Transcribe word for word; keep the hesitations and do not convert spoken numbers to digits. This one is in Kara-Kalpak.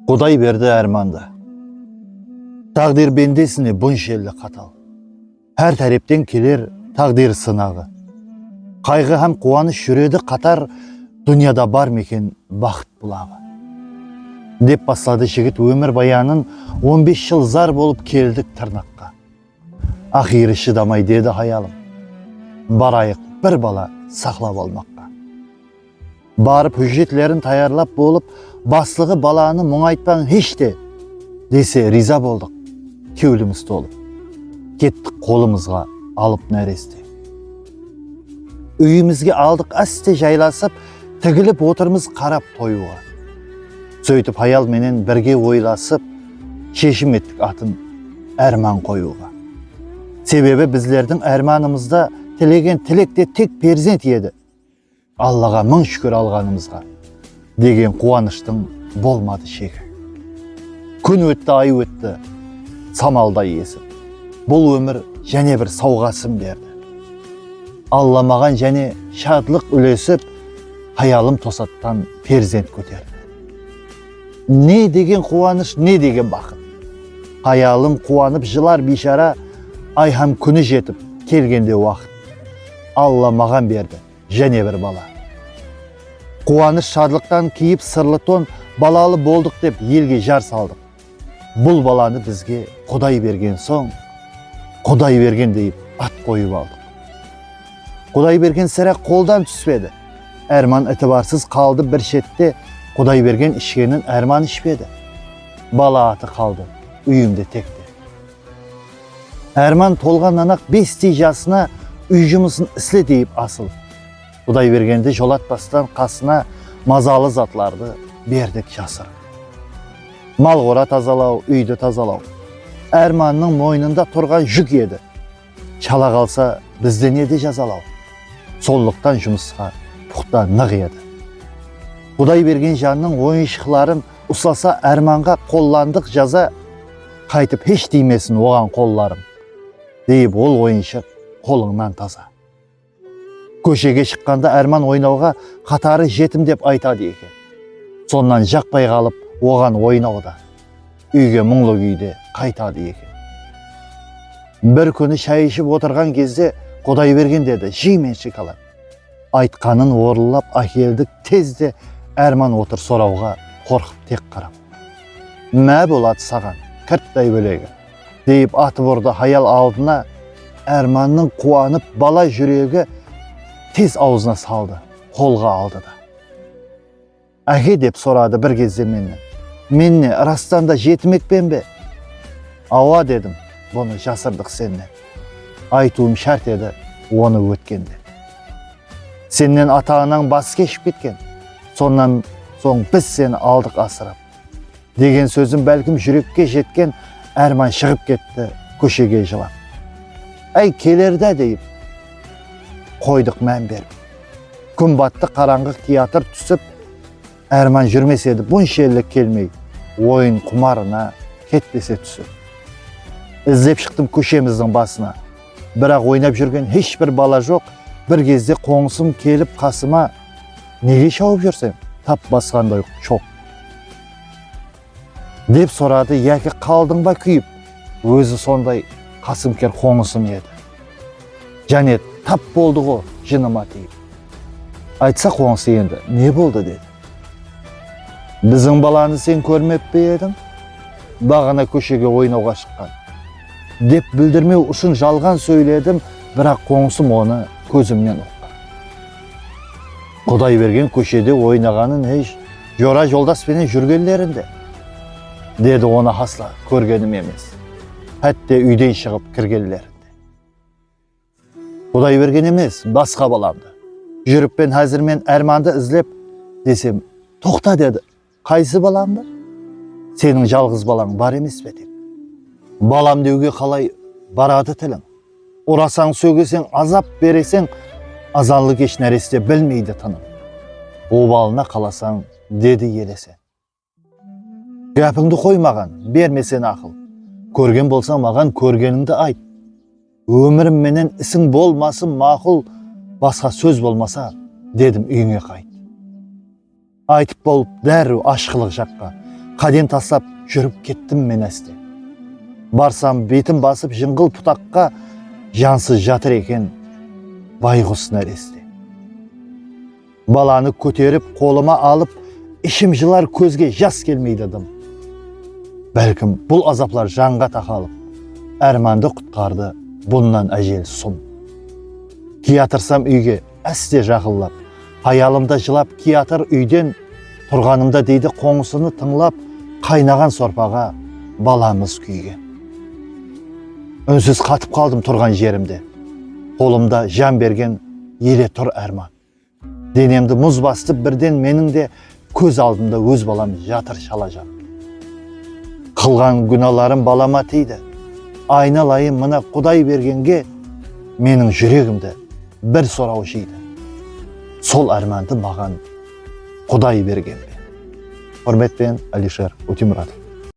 Quday berdi ármandı. Táǵdir bendesine bunshelli qatal. Hár tárepten keler táǵdir sınaǵı. Qayǵı hám quwanısh júredi qatar, dúnyada bar meken baxıt bulaǵı? Dep basladı jigit ómir bayanın, on bes jıl zar bolıp keldik tırnaqqa. Aqırı shıdamay dedi hayalım, barayıq bir bala saqlap almaqqa. Barıp hújjetlerin tayarlap bolıp, baslıǵı balanı muńaytpań hesh te, dese, riyza boldıq, kewlimiz tolıp. Kettik qolımızǵa alıp náreste. Úyimizge aldıq áste jaylasıp, tigilip otırmız qarap toyıwǵa. Sóytip hayal menen birge oylasıp, sheshim ettik atın Árman qoyıwǵa. Sebebi bizlerdiń ármanımızda tilegen tilek te tek perzent edi. Allaǵa mıń shúkir alǵanımızǵa, degen quwanıshtıń bolmadı shegi. Kún ótti, ay ótti, samalday esip. Bul ómir jáne bir sawǵasın berdi. Alla maǵan jáne shadlıq úlesip, hayalım tosattan perzent kóterdi. Ne degen quwanısh, ne degen baxıt! Hayalım quwanıp jılar biyshara, ay hám kúni jetip, kelgende waqıt. Alla maǵan berdi jáne bir bala. Quwanısh shadlıqtan kiyip sırlı ton, balalı boldıq dep elge jar saldıq. Bul balanı bizge Quday bergen soń, Quday bergen deyip at qoyıp aldıq. Quday bergen sirá qoldan túspedi. Árman itibarsız qaldı bir shette, Quday bergen ishkenin Árman ishpedi. Bala atı qaldı úyimde tekte. Árman tolǵannan-aq bestey jasına úy jumısın isle deyip asıl. Quday bergendi jolatpastan qasına mazalı zatlardı berdik jasırıp. Mal qora tazalaw, úydi tazalaw Ármannıń moynında turǵan júk edi. Shala qalsa bizde nedi jazalaw? Sonlıqtan jumısqa puqta nıq edi. Quday bergen jannıń oyınshıqların uslasa Ármanǵa qollandıq jaza, qaytıp hesh tiymesin oǵan qollarım, deyip ol oyınshıq qolıńnan taza. Kóshege shıqqanda Árman oynawǵa qatarı jetim dep aytadı eken. Sonnan jaqpay qalıp oǵan oynaw da. Úyge muńlı kúyde qaytadı eken. Bir kúni shay iship otırǵan gezde Quday bergen dedi, jeymen shokolad. Aytqanın orınlap ákeldik tezde, Árman otır sorawǵa qorqıp tek qarap. Má boladı saǵan, kirtday bólegi, deyip atıp urdı hayal aldına. Ármannıń quwanıp bala júregi tez awzına saldı, qolǵa aldı da. Áke, dep soradı bir gezde mennen. Men ne, ırastan da jetim ekpen be? Awa, dedim, bunı jasırdıq sennen. Aytıwım shárt edi onı ótkende. Sennen ata-anań bası keship ketken. Sonnan soń biz seni aldıq asırap. Degen sózim bálkim júrekke jetken, Árman shıǵıp ketti kóshege jılap. Áy, keler-dá, deyip qoydıq mán berip. Kún battı, qarańǵı kiyatır túsip, Árman júrmes edi bunshelli kelmey, oyın qumarına ketpese túsip. Izlep shıqtım kóshemizdiń basına. Biraq oynap júrgen hesh bir bala joq. Bir gezde qońsım kelip qasıma, nege shawıp júrseń, tap basqanday shoq? Dep soradı, yaki qaldıń ba kúyip? Ózi sonday qasımker qońsım edi. Jáne tap boldı ǵo jınıma tiyip. Aytsa qońsı endi, ne boldı, dedi. Biziń balanı sen kórmep pe ediń? Baǵana kóshege oynawǵa shıqqan. Dep bildirmew ushın jalǵan sóyledim, biraq qońsım onı kózimnen uqqan. Quday bergen kóshede oynaǵanın hesh, jora-joldas penen júrgenlerinde, dedi onı hasla kórgenim emes, hátte úyden shıǵıp kirgenlerinde. Quday bergen emes, basqa balamdı. Júrippen házir men Ármandı izlep, desem, toqta, dedi. Qaysı balańdı? Seniń jalǵız balań bar emes pe tek? Balam dewge qalay baradı tiliń? Urasań, sógeseń, azap bereseń, azanlı kesh náreste bilmeydi tınıń. Obalına qalasań, dedi elese. Gápińdi qoy maǵan, berme sen aqıl. Kórgen bolsań maǵan, kórgenińdi ayt. Ómirim menen isiń bolmasın maqul, basqa sóz bolmasa, dedim, úyińe qayt. Aytıp bolıp dárriw ashqılıq jaqqa. Qádem taslap júrip kettim men áste. Barsam, betim basıp jıńǵıl putaqqa, jansız jatır eken bayǵus náreste. Balanı kóterip, qolıma alıp, ishim jılar, kózge jas kelmeydi dım. Bálkim, bul azaplar janǵa taqalıp, ármandı qutqardı bunnan ájel sum. Kiyatırsam úyge, áste jaqınlap, hayalım da jılap kiyatır úyden, turǵanımda deydi qońsını tıńlap, qaynaǵan sorpaǵa balamız kúygen. Únsiz qatıp qaldım turǵan jerimde, qolımda jan bergen ele tur árman. Denemdi muz bastı birden meniń de, kóz aldımda óz balam jatır shalajan. Qılǵan gúnalarım balama tiydi. Aynalayın mına Quday bergenge, meniń júregimdi bir soraw jıydı. Sol ármandı maǵan Quday bergen be? Húrmet penen, Alisher Ótemuratov.